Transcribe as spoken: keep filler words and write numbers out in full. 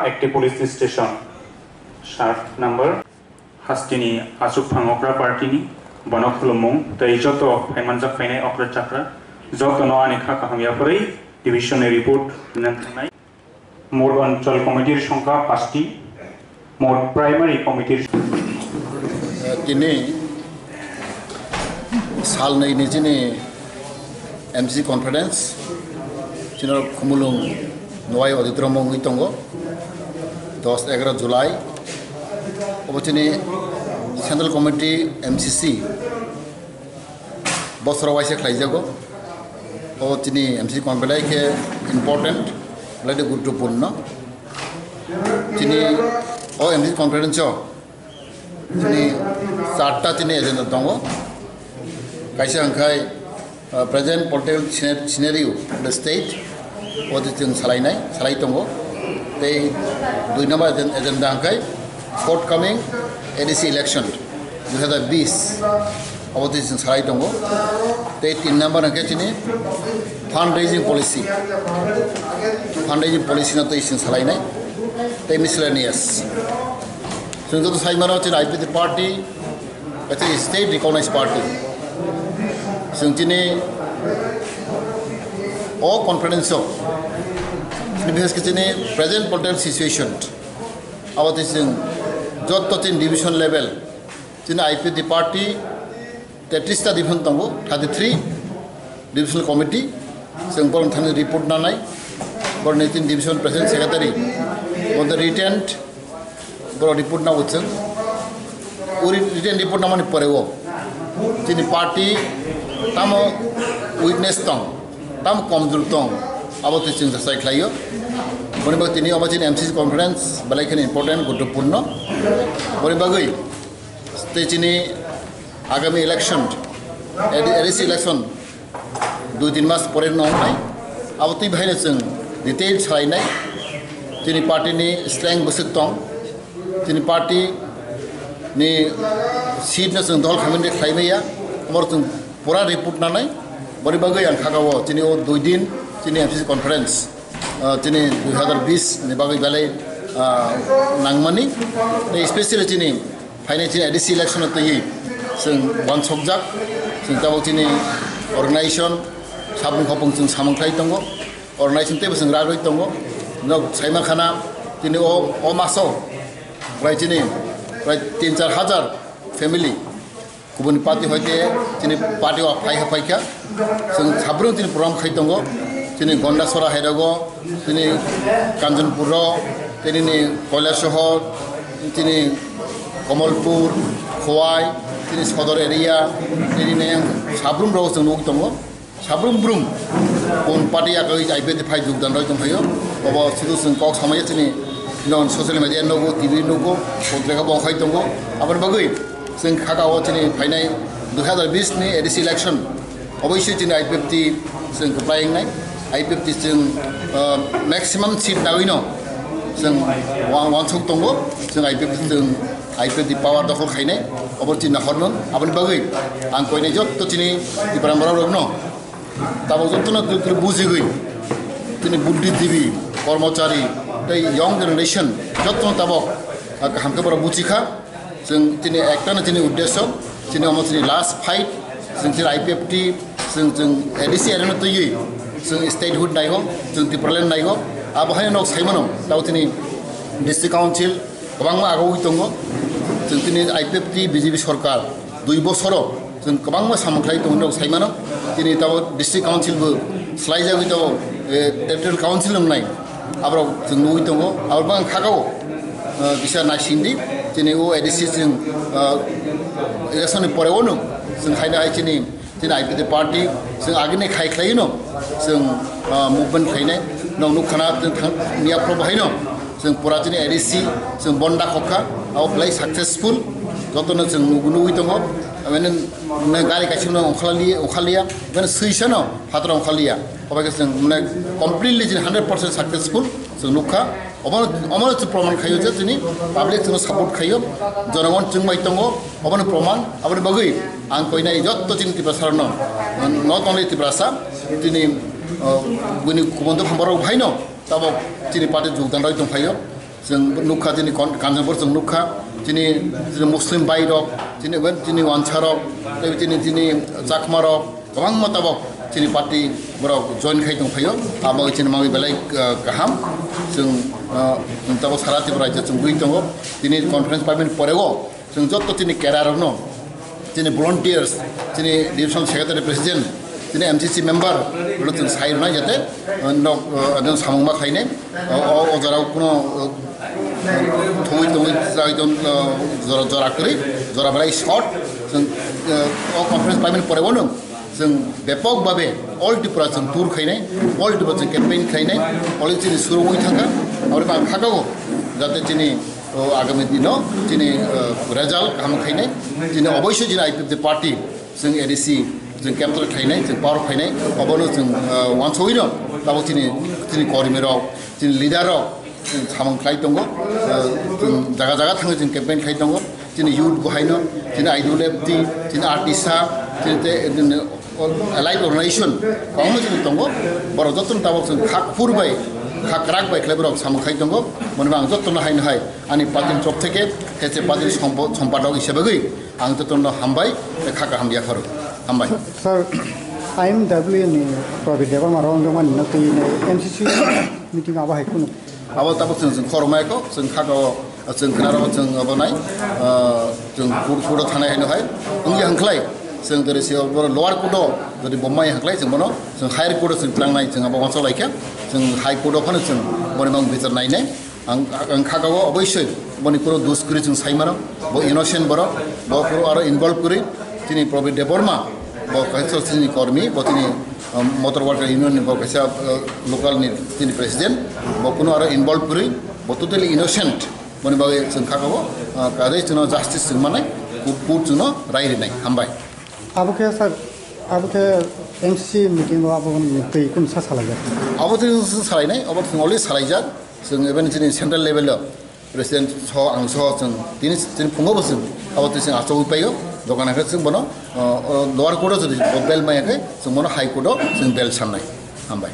Ekti police station, sat number. Hasteni aswk phang okra party ni, bono khulumung tei joto phaimanjak phainai okra chakra, jotono ani kha kaham yapharwi division ni report nang thangnai. Mor Anchal Committee songkha pasti, Mor Primary Committee. Tini sal nai ni chini M C C conference, chino Khumulwng Nwai auditorium wngwi tongo, dos egaroh July. Obo chini Central Committee M C C bosoro waisa khlaijago. O chini M C C conference belai khe important, belai khe guruttopurno. Chini o M C C conference o chini charta chini agenda tongo. Kaisa hwnkhe, uh, present political scena-, scenario of the state, o chwng salainai, salai tongo. Tei dui number agen-, agenda hwnkhe forthcoming A D C election dui hazar bis, abo twi chwng salai tongo. Tei tin number hwnkhe chini fundraising policy, fundraising policy no twi chwng salainai, tei miscellaneous. Chwng joto sai mano chini I P F T party, kaisa state recognized party. Chwng chini o conference o chini, bishes khe chini present political situation, abo twi chwng joto chini division level, chini I P F T party tetris ta division tongo, thirty three divisional committee, chwng borok thani report nanai, borok ni tin division president secretary, borok written, borok report na uchung, uri written report namani pore o, chini party tamo weakness tong, tamo komjor tong, abo twi chwng jasai khlaio. Boni bagwi tini obo chini M C C conference belai kheno important, guruttopurno. Boni bagwi tei chini agami election, A D C election dui tin mas pore no wngnai, abo twi bahaino chwng detail salainai. Chini party ni strength bwswk tong, chini party ni seat no chwng dol khaimani khlai maya, omo chwng pura report nanai. Boni bagwi ang kha o chini o dui din chini M C C conference, ah, chini dui hazar bis ni bagwi belai, ah, nangmani, tei especially chini phainai chini A D C election o twi chwng uansukjak, chwng tabuk chini organization sabung khopung chwng samung khlai tongo, organization teibo chwng ragwi tongo. Nok saima khana tini o, o maso prai chini prai tin char hajar family kubuni party hoite chini party o phai ha phaikha. Chwng sabrum chini program khai tongo, chini Gondasora hai rogo, chini Kanchanpur ro, chini ni Kailasahar, chini Kamalpur, Khowai, chini Sodor area, chini ni sabrum rogo chwng nugwi tongo. Sabrum brum kon party yakwi I P F T phai jogdan roi tongphaio. Obo sudu chwng kok samaya chini, chini social media nugo, T V nugo, potrika bo khai tongo. Aboni bagwi chwng kha o chini phainai dui hazar bis ni A D C election. Oboisoi chini I P F T chwng kwplai wngnai. I P F T chwng, uh, maximum seat nagwino chwng wa-, wansuk tongo. Chwng I P F T chwng I P F T power dokhol khainai. Obo chini nahorno. Aboni bagwi ang koinai jotto chini Tipra borok rokno tabuk jotono twi twi bujigwi, chini buddhijibi, kormochari, tei young generation jotono tabuk, ah, kaham khe borok buchikha. Chwng chini ektano chini uddesyo, chini omo chini last fight, chwng chini I P F T, chwng, chwng A D C area no twiwi, chwng statehood naigo, chwng Tipraland naigo, abo haino nok saimano, tabuk chini district council, kwbangma agogwi tongo. Chwng tini I P F T B J P sorkar dui bosoro chwng kwbangma samung khlai tongo, nok saimano. Tini tabuk district council bo swlaijagwi tongo, eh, territorial council wngnai. Aborok chwng nugwi tongo. Aborok bang khakao, eh, kisa naisingdi. Tini o A D C chwng, eh, election ni pore ono chwng haino hai chini Chini I P F T party, chwng agini khai khlaino, chwng, ah, movement khlainai, nok nukkhana chwng thang, miya phoro bahaino, chwng pura chini A D C, chwng bonda khokha, abo belai successful, jotono chwng nug-, nugwi tongo, mane, mane gari kaisa no ongkha liya, ongkha liya, mane swisano phataro ongkha liya, obo khe chwng mane completely chini hundred percent successful, chwng nukha. Obono, obono chwng proman khaio je chini public chwngno support khaio, jonogon chwng bai tongo, obono proman, aboni bagwi ang koinai jotto chini Tiprasarokno, not only Tiprasa, chini, uh, buini kubun dopha borok phaino, tabok chini party jogdan rwi tongphaio, Chwng nukha chini Kon-, Kanchanpur chwng nukha, chini, chini Muslim bhai rok, chini, chini Wansa rok, tei chini, chini Chakma rok, kwbangma tabok chini party borok join khai tong phaio, abo chini mangwi belai, ah, kaham. Chwng, ah, chwng tabok sara Tripura rajyo chwng ui tongo, tini conference payment porego. Chwng joto chini cadre rokno, chini volunteers, chini division secretary president, chini M C C member, bono chwng sai rwnai jate, uh, nok, uh, adon samung ma khlainai, uh, o, o jora kuno, uh, thongwi tongwi chai ton, uh, jora, jora kwrwi, jora belai short, chwng, uh, o conference payment pore bono, chwng bepok babe all Tripura chwng tour khainai, all Tripura chwng campaign khainai, all chini suru wi thangkha, aboni bang khakao, jate chini O agami dino chini, eh, result kaham khainai, chini oboisoi chini I P F T party, chwng A D C, chwng capture khainai, chwng power khainai, obono chwng, eh, wansugwino tabok chini, chini kormi rok, chini leader rok, chwng samung khlai tongo, eh, chwng jaga jaga thangwi chwng campaign khlai tongo, chini youth bo haino, chini I W F T, chini artist sa, chini te, Allied organization kwbangma chini tongo, borok jotono tabok chwng khak phur bai, khak kwrak bai khlai borok samung khai tongo, mwnwi ang jotono haino hai ani party ni torof theke, khe se party ni sompo-, sompadok hisabagwi ang jotono hambai, tei kha kaham yapharo. Hambai. Sir, I M W ni Prabir Debbarma rok wngjakmani no twi M C C meeting abo hai kunu Abo tabuk chwng, chwng khorokma kho, chwng kha kho, chwng khna rok chwng abo nai, ah, chwng court, court o thanai haino hai. Wngya hwnkhlai, chwng jodi se abo lower court o jodi bo mai hwnkhlai, chwng bono chwng higher court o chwng tlangnai, chwng abo wansok lai khe, chwng high court o phano chwng boni mang bichar nainai. Ang, ang kha kha o oboisoi boni kuro dus kwrwi chwng sai mano, bo innocent borok, bo kuro aro involve kwrwi, chini Prabir Debbarma, bo kaisa chini kormi, bo chini, um, motor worker union ni bo kaisa, uh, local ni chini president, bo kuno aro involve kwrwi, bo totally innocent. Boni bagwi chwng kha kha o, uh, kadai chwngno justice chwng manai, court, court chwngno rai rinai. Hambai. Abo khe sir, abo khe M C C meeting o abo twi kun sa salaijak? Abo twi sa salainai, abo twi already salaijak. Chwng even chini central level o president so ang so chwng tini, tini phungo bo chwng abo twi chwng achugwi paio, dogan khe chwng bono, uh, uh, lower court o jodi bo bail maya khe chwng bono high court o chwng bail sannai. Hambai.